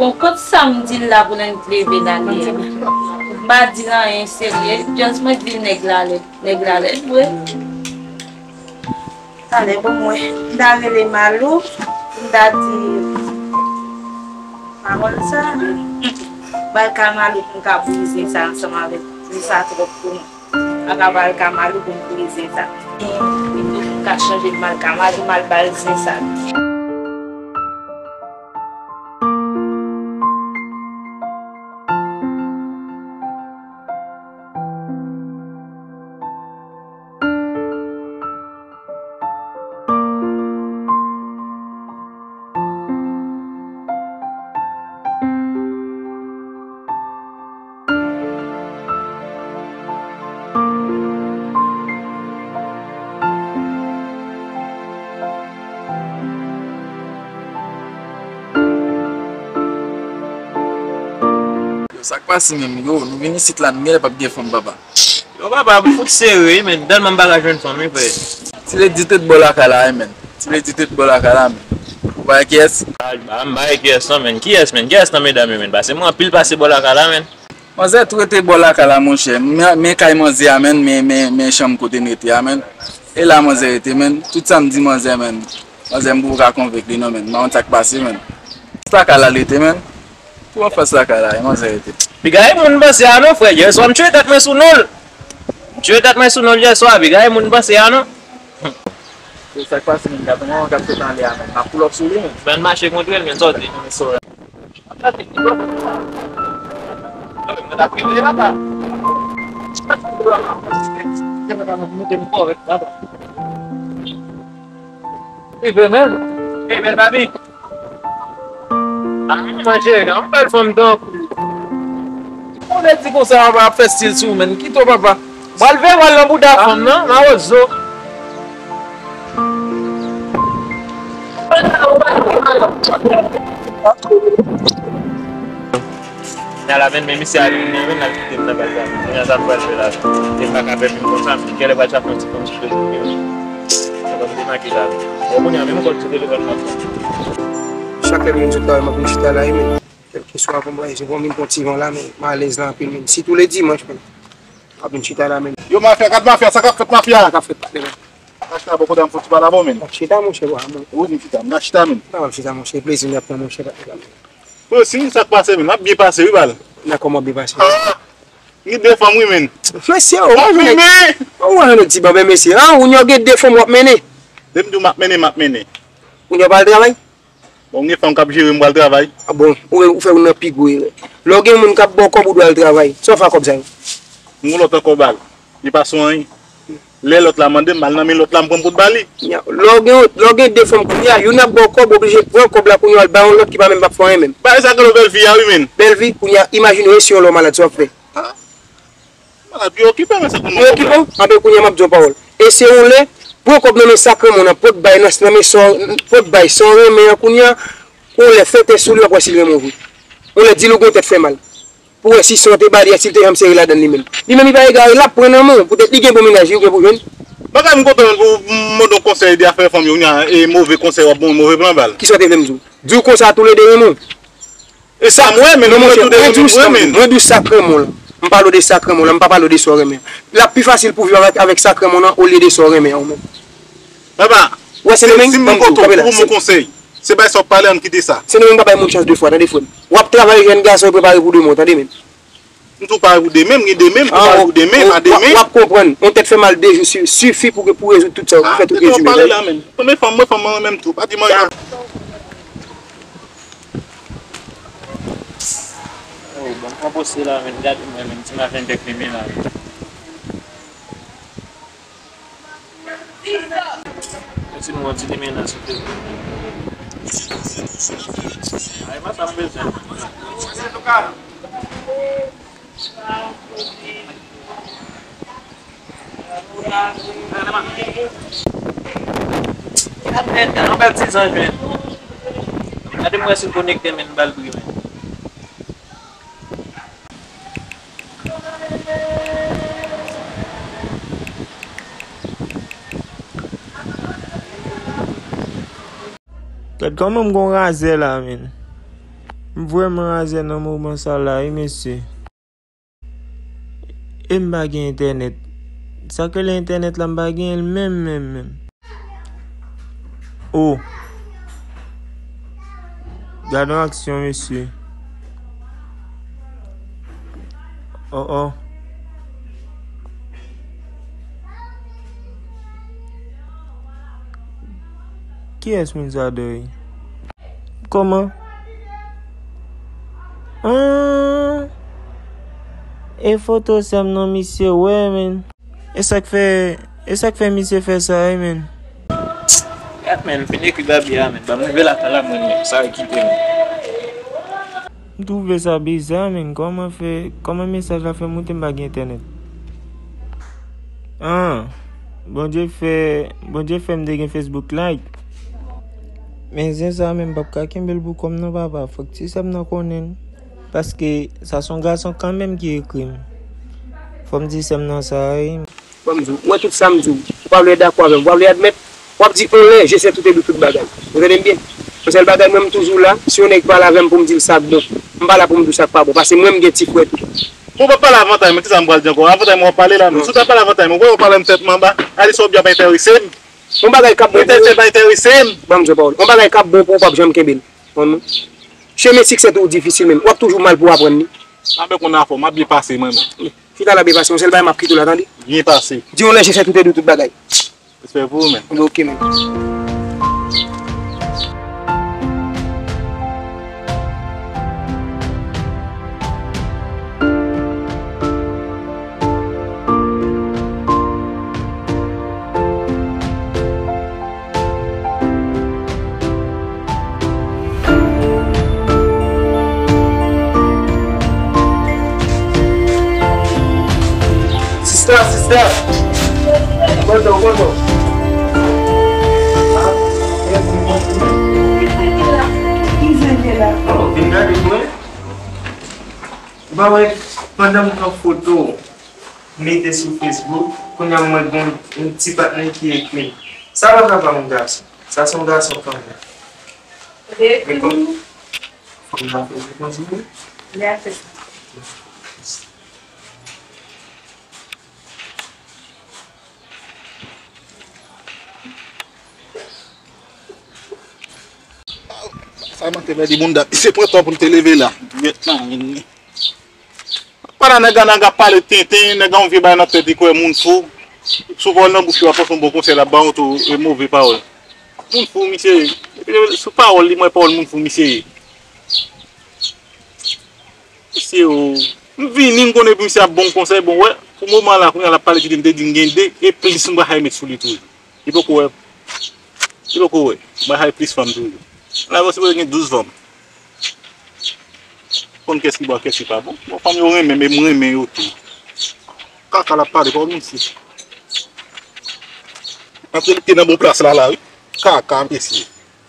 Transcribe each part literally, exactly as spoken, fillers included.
Bon, kot sa m di l la pou l leve l ale a? M pa di l anyen serye, just mwen di l nèg la lèd, nèg la lèd vre. Talè, bon, mwen, m ta rele Malou, m ta di, pawòl sa, m pral ka Malou pou m ka brize sa ansanm avèk li, sa twòp pou mwen. Mwen ka pral ka Malou pou m brize sa. Li tou ka chanje, m al ka Malou, m al ba l zen sa. Yo, sa k pase menm, yo, nou vin isit la, nou genlè p ap gen fanm, papa. Yo, papa, m fout sere wi, men, tèlman m pa ka jwenn fanm wi, frè. Ti Ledi tout bò lakay la wi, men. Ti Ledi tout bò lakay la, men. Ou pa wè kiyès? Ah, ah, m pa wè kiyès non, men. Kiyès, men? Kiyès nan medam yo, men? Pase mwen anpil pase bò lakay la, men. Manzè tou rete bò lakay la, monchè. Men, men kay manzè a, men, men, men, men chanm kote m rete a, men. E la manzè rete, men. Tout sa m di manzè, men. Manzè, m poko ka konvenk li non, men. M pa konn sa k pase, men. Lakay la l rete, men. Pou anfas lakay la, e manzè rete. Piga e moun panse a non, frè. Yèswa m tchwe tèt mwen sou non l. M tchwe tèt mwen sou non l yèswa, piga e moun panse a non. Se sa k pase, men, gade manman k ap sot anlè a, men. M ap pull up sou li, men. Ban mache kontre l, men, sòti. Mwen t ap rive la, pa. Rive menm. Rive, papi. Ah, manje, yon bèl fanm tankou. Ou vle di konsa, papa ap fè stil sou ou, men. Kite w, papa. Pral veye w al nan bouda fanm nan, mawozo. Kounya la, men, men misye al vini, men, l al kite m nan kay la. Kounya sa m pral fè la. E m pa ka pèdi m konsa, men kèlè pral chape yon ti konn ti pèdi. Sa va m demake la. Bon, kounya, men m konn ti telefòn m ap pran. Chak lè m vin sou travay, m ap vin chita la, men. Kèlkeswa kòman bagay, se bon, vin pran ti van la, men m alèz la anpil, men. Sitou le dimanch, men. M ap vin chita la, men. Yo, mafya, gad mafya, sa k ap fèt, mafya? Sa k ap fèt, patnè, men. Achta bò kote m fouti pa la bon, men. M ap chita, monchè, wa, mwen. Ou di m chita, m nan chita, men. Nan, m ap chita, monchè, plezi m ap pran, monchè, patnè, la, men. Bon, si sa k pase, men, m ap byen pase, wi, bal. Nan kòman byen pase? Ah! Ni de fanm, wi, men. Mesye, o, mwen jwenn nèg. Mwen jwenn nèg ti ban, men mesye. Ah, ou gen de fanm w ap mennen. Lè m di w m ap mennen, m ap mennen. Ou gen pral travay? Bon, m gen fanm k ap jere m, m pral travay. Ah bon, ou, ou fè youn nan pi gwo erè. Lè w gen moun k ap ba w kòb, ou dwe al travay. Sa w fè ak kòb sa yo? M gen lòt ankò bal. Li pa sou anyen. Lè lòt la mande m, m al nan men lòt la, m pran m pot ba li. Lè w gen, lè w gen de fanm kounye a, youn ap ba w kòb, w oblije pran kòb la kounye a, w al ba yon lòt ki pa menm p ap fè anyen menm. Bagay sa k rele bèl vi a, wi, men. Bèl vi, kounye a, imajine w, e si yon lè w malad, sa w ap fè? Ah, malad, pi okipe, men sa konn. Pi okipe w? Anben, kounye a, m ap di w yon pawòl. E se yon lè, pran kòb nan men sa k renmen w nan, pot bay nan, nan men sa w, pot bay sa w renmen an kounye a, yon lè fè tès sou li, w ap wè si l renmen w vre. Yon lè, di l ou gen yon tèt fè mal. Pou wè si sa w te ba li a, si l te janm sere ladann li menm. Li menm li pa egare, l ap pran nan men w. Poutèt li gen bon mennaj, li ou gen pou jwenn. Bagay m kontan pou m mande w konsèy de afè fanm yo, kounye a, e move konsèy w ap ban w, move plan bal. Kisa w te vle m di w? Di w konsa toulede renmen w. E sa m wè, men non, monchè, mwen di w sa, mwen di w sa k renmen w la. M pale w de sa k renmen w la, m pa pale w de sa w renmen an. L ap pi fasil pou w viv avèk, avèk sa k renmen w lan, olye de sa w renmen an ou menm. Papa, wè, se si, si m kontan pou ou, bon konsèy. Se bay sa w ap pale, ann kite sa. Se nou menm k pa bay moun chans de fwa, tande frè m. W ap travay, jèn gason, prepare pou demen, tande menm. M tou pare pou demen, m gen demen, m prepare pou demen, a demen. W ap konprann. Yon tèt fè mal de jou si-, sifi pou, pou rezoud tout sa, pou fè tout rezime. Ah, se sa w ap pale la, menm. Mwen fanm, mwen fanm, mwen menm tou. Pa di mwen. Oh, bon, m pran pose la, menm. Gade mwen, menm. Ti maten bèk menm la, menm. Mwen ti mwen ti demen nan site. Ay, pa sa m bezwen. Yon bèl ti zanj, men. Gade mwen si l konekte, men, m ba l bri, men. Gad kòman m gon razè la, menn. M vrèman razè nan moman sa la, wi, mesye. E m pa gen entènèt. Sa k rele entènèt la, m pa gen l menm, menm, menm. Oh. Gade yon aksyon, mesye. Oh, oh. Kiyès moun sa, Doy? Kòman? Ahn. E foto sè m nan misye wè, men. E sa k fè, e sa k fè misye fè sa, wi, men. Gad, men, m fin ekri Gaby a, men. Ban m rive lakay la, mwen, men. Sa e kite, men. M twouve sa biza, men. Kòman fè, kòman mesaj la fè moute m pa gen entènèt? Ahn. Bondye fè, Bondye fè m te gen Facebook Lite. Men zen sa menm m p ap ka kenbe l pou kò m non, papa. Fòk ti sè m nan konnen l. Paske sa se yon gason kanmenm ki ekri m. Fò m di sè m nan sa, wi. Ban m di w, ou wè tout sa m di w, ou pa vle dakò avè m, ou pa vle admèt, w ap di anlè, je sais tout et de tout bagay. Ou tande m byen? Yon sèl bagay, mwen m toujou la, si yon nèg pale avè m pou m di l sa k bon, m pa la pou m di w sa k pa bon, paske mwen m gen ti frè tou. Bon, w p ap pale avantay mwen, kisa m pral di ankò? Avantay mwen w ap pale la, men si w ta pale avantay mwen, ou wè w pale m tèt mwen anba, gade sa w ap di a pa enterese m. Yon bagay k ap bon pou ou. Tèt mwen pa enterese m. Ban m di w pawòl. Yon bagay k ap bon pou ou p ap janm kenbe l. Konprann mwen? Chemen siksè tou difisil menm. W ap toujou mal pou w aprann li. M ap byen konn afè w, m ap byen pase mwen menm. Chita la byen pase, yon sèl bagay m ap kite w la, tande? Byen pase. Di yon lè je sais tout et de tout bagay. Respè pou ou menm. Ok menm. Sista, sista. Kote w, kote w? Oh, vin gade pou mwen. Ou pa wè, pandan m pran foto, m mete sou Facebook, kounye a m wè gen yon ti patnè ki ekri m. Sa pa ka pa yon gason. Sa se yon gason kanmenm. Li ekri m. Fòk m nan Facebook kontinye. Li a fè sa. Sa manke pèdi moun dat. Misye pran tan pou l te leve la. Gyèt nan, men. Pandan nèg la nan ap pale tenten, nèg la yon vye bagay nan tèt li kwè moun fou. Sou pawòl nan bouch li, w ap fè yon bon konsèy, l ap ba w tou e move pawòl. Moun fou, misye ye. Sou pawòl li, mwen pawòl moun fou, misye ye. Misye o, m vini, m konnen epi misye ap ban m konsèy, bon, wè, pou moman la, kounye a l ap pale, kite m te di m gen de, e plis m pral met sou li tou. Li poko wè, li poko wè, m pral plis fanm toujou. La, bon, sipoze gen douz fanm. Konn kès ki bon, kès ki pa bon. Bon, fanm yo renmen, men m renmen yo tou. Kaka l ap pale, pa w mouti. Antre li te nan bon plas la, la, wi. Kaka, mesye.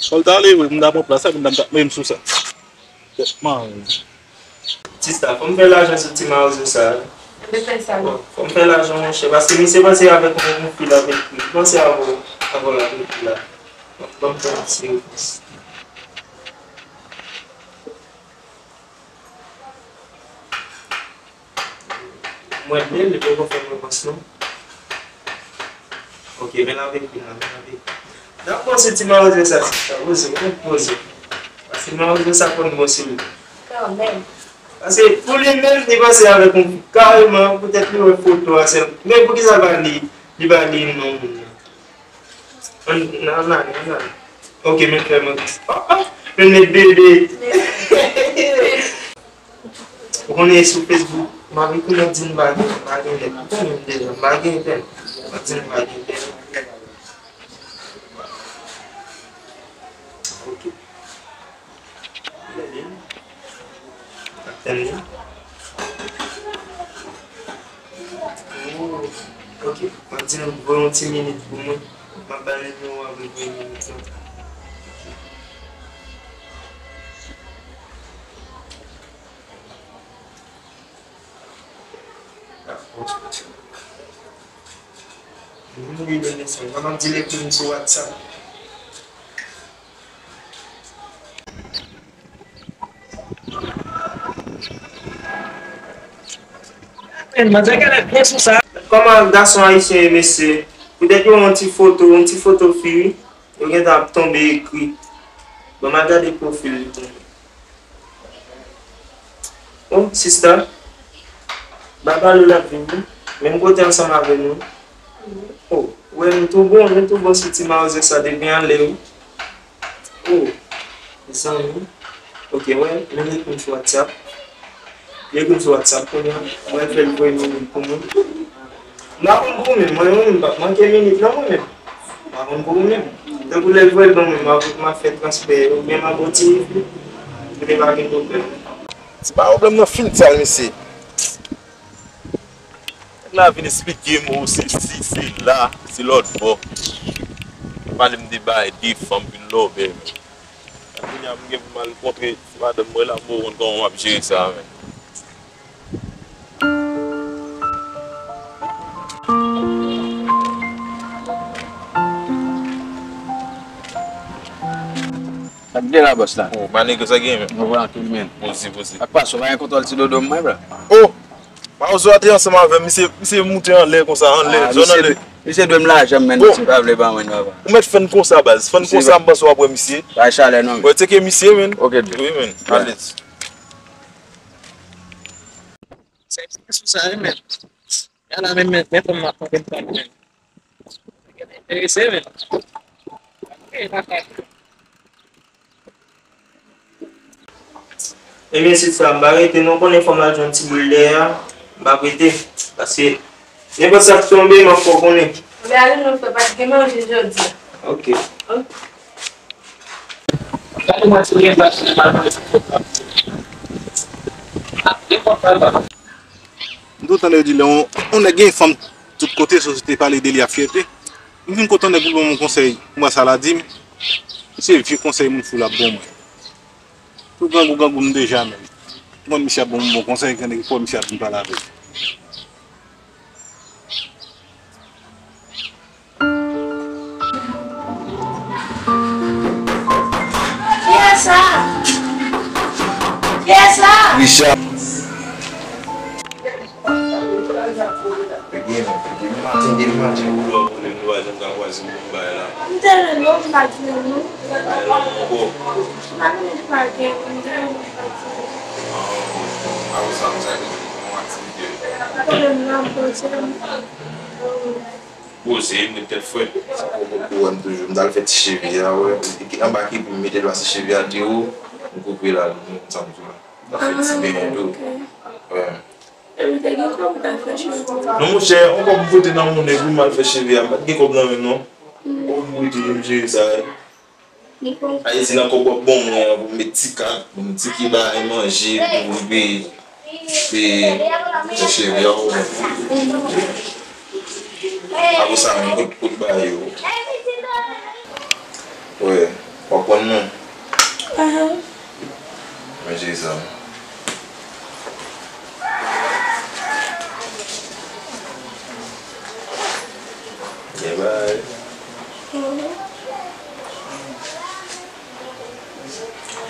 Fò l ta ale, wi, moun ta pran plas la, moun ta met m sou sa. Tèt mare. Sista, fò m fè lajan sou ti mawozo sa a. Mwen fè sa, non. Fò m fè lajan, monchè, paske misye panse avèk mwen, yon fi l ap ekri. Li panse avè w, avè w l ap ekri la. Ban m fè yon ti repons. Mwen li, li poko fè mwen pans non. Ok, men l ap ekri la, men l ap ekri. N ap pran sou ti mawozo sa, sista, poze, ou mèt poze. Paske mawozo sa konn bon sou li. Kanmenm. Paske pou li menm, li panse avèk yon fi kareman, poutèt li wè foto a sèl. Men poukisa l pa li, li pa li non moun nan? Ann, ann ale, ann ale. Ok, men fè mwen. Oh, oh, men met bebe. Ou konnen sou Facebook, m ap ekri, m ap di m pa gen, m pa gen nèt. Ou konnen m deja, m pa gen entènèt. M ap di m pa gen entènèt. Ok. Lè byen. M ap tann li. Oh, ok. M ap di nou voye yon ti minit pou mwen. M ap ba nimewo a pou l voye minit lan. Mwen li de mesaj. Mwen ap di l ekri m sou WhatsApp. Kòman gason ayisyen ye, mesye? Poutèt yo yon ti foto, yon ti foto fi, wi. Yo gentan ap tonbe ekri. Bon, m a gade pwofil li pou mwen. Oh, sista. Babalo l ap vin, wi. Menm kote ansanm avè nou. Oh, wè, nou tou bon, nou tou bon sou ti mawzè sa depi anlè, wi. Oh, mezanmi. Ok, wè, men li ekri m sou WhatsApp. Li ekri m sou WhatsApp kounye a. Mwen fè l voye minit pou mwen. M pa konn pou ou menm, mwen menm m p ap manke minit non mwen menm. M pa konn pou ou menm. Tankou lè l voye l ban mwen, m ap, m ap fè transfè oubyen m ap otiye. Mwen pa gen pwoblèm. Se pa pwoblèm nan fin sal mesye. Nèg la vin esplike m, o, se si, se la, se lòt bò. Pale m de bagay de fanm, vin lòbèy m. Kounye a m gen pou m al kontre ti madanm mwen la pou m konn kòman m ap jere sa, men. Sa k gen la, bòs la? Oh, manegre, sa gen, men? Mwen vwala tou, men. Poze, poze. Ak pa sou, pa gen kontwòl ti dodo mwen, bra. Oh! Mawozo a te ansanm avè m, misye, misye moute anlè konsa, anlè, zòn anlè. Misye dwe m lajan, men, si pa vle ba mwen, papa. Ou mèt fè n konsa, baz. Fè n konsa, m panse w ap wè misye. Bay chalè, non, men. Wè, tcheke misye, men. Ok, wi, men. Alèz. Sèvis sou sa, wi, men. Ya la, men, men, men, fanm nan, fanm nan, men. Enterese, men. Ok, dakò. Ebyen, se sa, m pa rete non, konnen fò m al jwenn ti boul dèyè a, m pa p rete. Paske nenpòt sa k tonbe, m ap fè w konnen. Anben ale non, frè, pa t gen manje jodi a. Ok. Ok. Gade mwen si gen bak nan mal manje. Ah, gen kòb pral ba. M tou tande yo di lè yon, yon nèg gen fanm tout kote, sosyete pale de li ak fyète. M vin kontan nèg vin ban m yon konsèy pou mwen sa la di m. Se vye konsèy moun fou l ap ban mwen. Tou grangou grangou m deja menm. M konn misye ap ban m bon konsèy, konnen ki fò misye ap vin pale avè m. Kiyès sa? Kiyès sa? Richard. Ebyen, ebyen, maten, depi maten, ou lò, ou lè, nou pa janm ka kwaze m bay la. M te rele w, m pa t jwenn ou. Bay la ankò. M pa konn ou pa gen, m te rele w, m pa t jwenn ou. Ah, apre sa, m sa gen yon aktivite. Pwoblèm nan, bon, se Poze, m ret tèt frèt. Sa poko pou wè m toujou. M t al fè ti cheve a, wè. Anba ki pou m mete l pase cheve a te wo. M koupe la, m sa m tou la. M t ap fè ti benyen tou. Wè. Epi te gen kòb ou t al fè cheve a? Non, monchè, on kòb m pote nan mon nèg, wi, m al fè cheve a. M pa t gen kòb nan men m, non. On kòb m pote, m jere sa, wi. Ayiti nan kòb w ap ban mwen an pou m met ti kat, pou m ti ki bagay manje, pou m pe, pe fè cheve a ou. Apre sa, mwen kot, kot bagay yo. Wè, w ap pran non? Ahan. Manje sa. Gen bagay.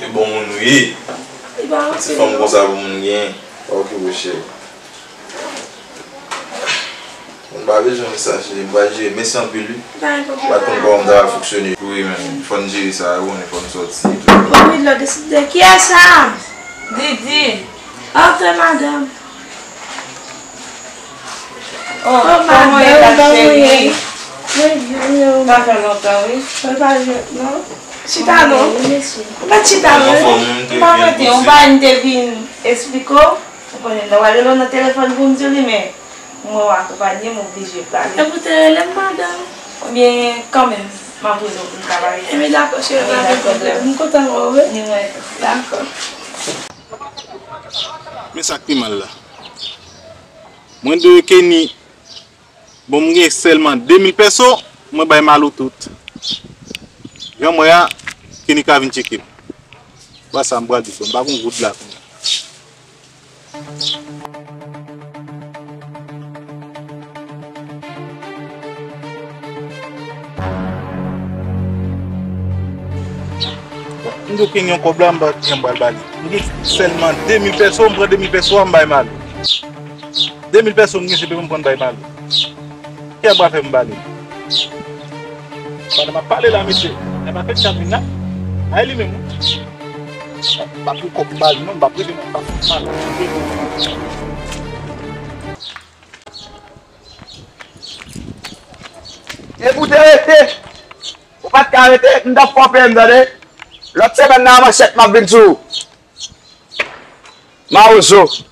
E bon moun ou ye. Ti fanm konsa pou moun gen. Pa okipe w cheri. Moun pa bezwen sa cheri, m pral jere. Mèsi anpil wi. M pa t konn kòman m ta pral fonksyone tou wi, men fò n jere sa, ou konnen fò n sòti tou. Bon, wi, lò deside. Kiyès sa? Didi. Antre, madanm. Oh, kòman w ye la, cheri? Sa fè lontan, wi. Chita non. Ou pa chita non. M pa rete, yon bagay m te vin esplike w. Ou konnen, m ta pral rele w nan telefòn pou m di w li, men m wè w akonpanye m, m oblije prale. Epi w te rele m, madanm. Ebyen, kanmenm, m ap rele w pou m ka pale. Ebyen, dakò, cheri, pa gen pwoblèm. M kontan wè w, wi. Ni mwen tou. Dakò. Men sa k pi mal la. Mwen dwe Kenny, bon, m gen sèlman de mil pèso, mwen bay Malo tout. Jan m wè a, Kenny ka vin tcheke m. Ba sa m pral di, m pa gon goud la kounye a. M Kokenn yon kòb la, m pa jan pral ba li. M gen sèlman de mil pèso, m pran de mil pèso a, m bay Malo. De mil pèso m gen, se pou m pran bay Malo. Kiyès pral fè m ba li? Pandan m ap pale la, mesye, nèg la fèk chat vin la. A li menm, wi. M pa pran kòb m ba li, non, m pa prete, non, m pa fè mal. E pou te rete, ou pa t ka rete, m t ap frape m, tande. Lòt semèn nan, manchèt, m ap vin sou ou. Mawozo.